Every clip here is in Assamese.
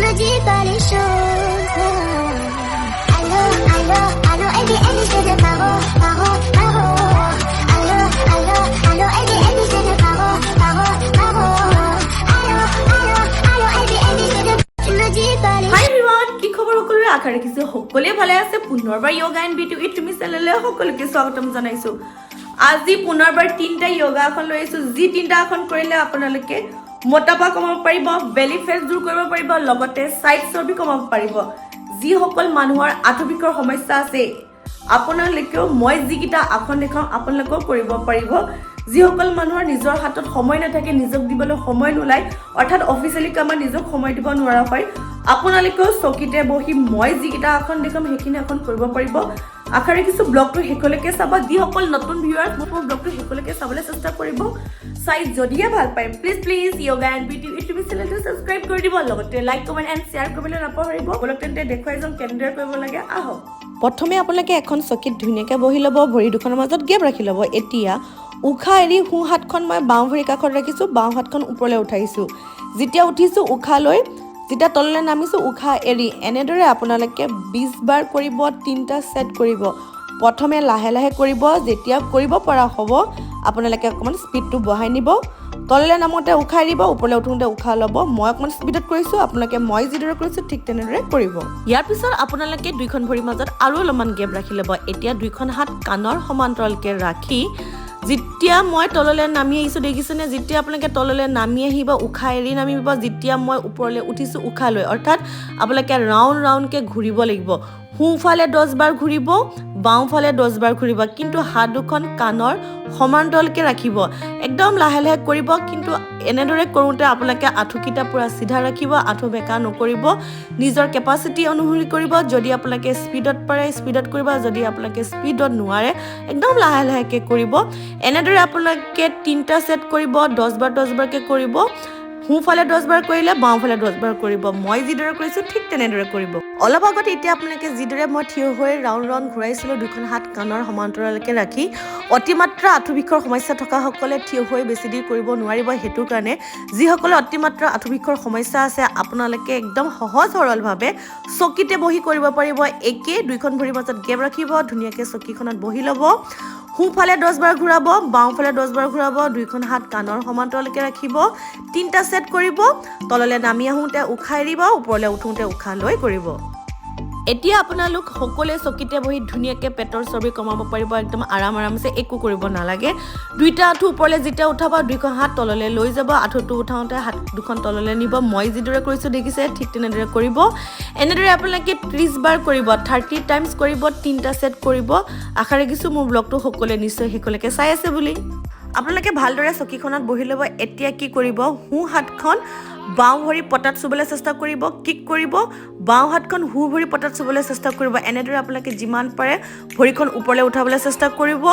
Me dis pas les choses. Allô, allô, allô, Ellie, Ellie, c'est de paro, paro, paro. Allô, allô, allô, Ellie, Ellie, c'est de paro, paro, paro. Allô, allô, allô, Ellie, Ellie, c'est de. Tu me dis pas les high everyone, কি খবৰ সকলোৰে? আশা ৰাখিছোঁ সকলোৱে ভালে আছে। পুনৰবাৰ য়োগা এণ্ড বিউটি উইথ তুমি চেনেললৈ সকলোকে স্বাগতম জনাইছোঁ। আজি পুনৰবাৰ তিনিটা য়োগা আসন লৈ আহিছোঁ, যি তিনিটা আসন কৰিলে আপোনালোকে মোটাপা কমাব পাৰিব, বেলি ফেট দূৰ কৰিব পাৰিব, লগতে চাইড চৰ্বি কমাব পাৰিব। যিসকল মানুহৰ আঁঠু বিষৰ সমস্যা আছে, আপোনালোকেও মই যিকেইটা আসন দেখাওঁ, আপোনালোকেও কৰিব পাৰিব। যিসকল মানুহৰ নিজৰ হাতত সময় নাথাকে, নিজক দিবলৈ সময় নোলায়, অৰ্থাৎ অফিচিয়েলি কামত নিজক সময় দিব নোৱাৰা হয়, আপোনালোকেও চকীতে বহি মই যিকেইটা আসন দেখাম, সেইখিনি আসন কৰিব পাৰিব। আশা ৰাখিছোঁ ব্লগটো শেষলৈকে চাব। যিসকল নতুন ভিউৱাৰ্ছ, মোৰ ব্লগটো শেষলৈকে চাবলৈ চেষ্টা কৰিব। চাই যদিহে ভাল পায়, please please yoga and beauty YouTube চেনেলটো ছাবস্ক্ৰাইব কৰি দিব, লগতে লাইক, কমেণ্ট এণ্ড শ্বেয়াৰ কৰিবলৈ নাপাহৰিব। বলক তেন্তে, দেখুৱাই যাওঁ কেনেদৰে কৰিব লাগে, আহক। প্ৰথমে আপোনালোকে এখন চকীত ধুনীয়াকৈ বহি ল'ব, ভৰি দুখনৰ মাজত গেপ ৰাখি ল'ব। এতিয়া উশাহ এৰি সোঁ হাতখন মই বাওঁ ভৰি কাষত ৰাখিছোঁ, বাওঁ হাতখন ওপৰলৈ উঠাইছোঁ। যেতিয়া উঠিছোঁ উশাহ লৈ, যেতিয়া তললৈ নামিছোঁ উশাহ এৰি, এনেদৰে আপোনালোকে 20 বাৰ কৰিব, তিনিটা ছেট কৰিব। প্ৰথমে লাহে লাহে কৰিব, যেতিয়া কৰিব পৰা হ'ব, আপোনালোকে অকণমান স্পীডটো বঢ়াই নিব। তললৈ নামোতে উশাহ এৰিব, ওপৰলৈ উঠোঁতে উশাহ ল'ব। মই অকণমান স্পীডত কৰিছোঁ, আপোনালোকে মই যিদৰে কৰিছোঁ, ঠিক তেনেদৰে কৰিব। ইয়াৰ পিছত আপোনালোকে দুইখন ভৰিৰ মাজত আৰু অলপমান গেপ ৰাখি ল'ব। এতিয়া দুইখন হাত কাণৰ সমান্তৰালকৈ ৰাখি যেতিয়া মই তললৈ নামি আহিছোঁ, দেখিছেনে? যেতিয়া আপোনালোকে তললৈ নামি আহিব, উশাহ এৰি নামিব। যেতিয়া মই ওপৰলৈ উঠিছোঁ উশাহ লৈ, অৰ্থাৎ আপোনালোকে ৰাউণ্ড ৰাউণ্ডকৈ ঘূৰিব লাগিব। সোঁফালে 10 বাৰ ঘূৰিব, বাওঁফালে 10 বাৰ ঘূৰিব, কিন্তু হাত দুখন কাণৰ সমান্তৰালকৈ ৰাখিব। একদম লাহে লাহে কৰিব, কিন্তু এনেদৰে কৰোঁতে আপোনালোকে আঁঠুকেইটা পূৰা চিধা ৰাখিব, আঁঠু বেঁকা নকৰিব। নিজৰ কেপাচিটি অনুসৰি কৰিব। যদি আপোনালোকে স্পীডত পাৰে, স্পীডত কৰিব। যদি আপোনালোকে স্পীডত নোৱাৰে, একদম লাহে লাহেকৈ কৰিব। এনেদৰে আপোনালোকে তিনিটা ছেট কৰিব, 10 বাৰ 10 বাৰকৈ কৰিব। সোঁফালে 10 বাৰ কৰিলে, বাওঁফালে 10 বাৰ কৰিব। মই যিদৰে কৰিছোঁ, ঠিক তেনেদৰে কৰিব। অলপ আগত এতিয়া আপোনালোকে যিদৰে মই থিয় হৈ ৰাউণ্ড ৰাউণ্ড ঘূৰাইছিলোঁ, দুখন হাত কাণৰ সমান্তৰালকৈ ৰাখি, অতিমাত্ৰা আঁঠু বিষৰ সমস্যা থকাসকলে থিয় হৈ বেছি দেৰি কৰিব নোৱাৰিব। সেইটো কাৰণে যিসকলে অতিমাত্ৰা আঁঠু বিষৰ সমস্যা আছে, আপোনালোকে একদম সহজ সৰলভাৱে চকীতে বহি কৰিব পাৰিব। একেই দুইখন ভৰিৰ মাজত গেপ ৰাখিব, ধুনীয়াকৈ চকীখনত বহি ল'ব। সোঁফালে 10 বাৰ ঘূৰাব, বাওঁফালে 10 বাৰ ঘূৰাব, দুইখন হাত কাণৰ সমান্তৰালকৈ ৰাখিব, তিনিটা ছেট কৰিব। তললৈ নামি আহোঁতে উশাহ এৰিব, ওপৰলৈ উঠোঁতে উশাহ লৈ কৰিব। এতিয়া আপোনালোক সকলোৱে চকীতে বহি ধুনীয়াকৈ পেটৰ চৰ্বি কমাব পাৰিব, একদম আৰাম আৰামছে, একো কৰিব নালাগে। দুইটা আঁঠু ওপৰলৈ যেতিয়া উঠাব, দুইখন হাত তললৈ লৈ যাব। আঁঠুটো উঠাওঁতে হাত দুখন তললৈ নিব। মই যিদৰে কৰিছোঁ দেখিছে, ঠিক তেনেদৰে কৰিব। এনেদৰে আপোনালোকে 30 বাৰ কৰিব, 30 টাইমছ কৰিব, তিনিটা ছেট কৰিব। আশা ৰাখিছোঁ মোৰ ব্লগটো সকলোৱে নিশ্চয় শেষলৈকে চাই আছে বুলি। আপোনালোকে ভালদৰে চকীখনত বহি ল'ব। এতিয়া কি কৰিব? সোঁ হাতখন বাওঁ ভৰি পতাত চুবলৈ চেষ্টা কৰিব, কিক কৰিব। বাওঁ হাতখন সোঁ ভৰি পতাত চুবলৈ চেষ্টা কৰিব। এনেদৰে আপোনালোকে যিমান পাৰে ভৰিখন ওপৰলৈ উঠাবলৈ চেষ্টা কৰিব।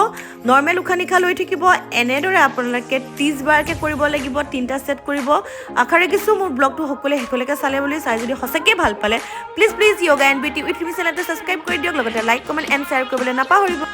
নৰ্মেল উশাহ নিশাহ লৈ থাকিব। এনেদৰে আপোনালোকে 30 বাৰকৈ কৰিব লাগিব, তিনিটা ছেট কৰিব। আশা ৰাখিছোঁ মোৰ ব্লগটো সকলোৱে শেষলৈকে চালে বুলি। চাই যদি সঁচাকৈ ভাল পালে, please please yoga and beauty with me চেনেলটো ছাবস্ক্ৰাইব কৰি দিয়ক, লগতে লাইক, কমেণ্ট এণ্ড শ্বেয়াৰ কৰিবলৈ নাপাহৰিব।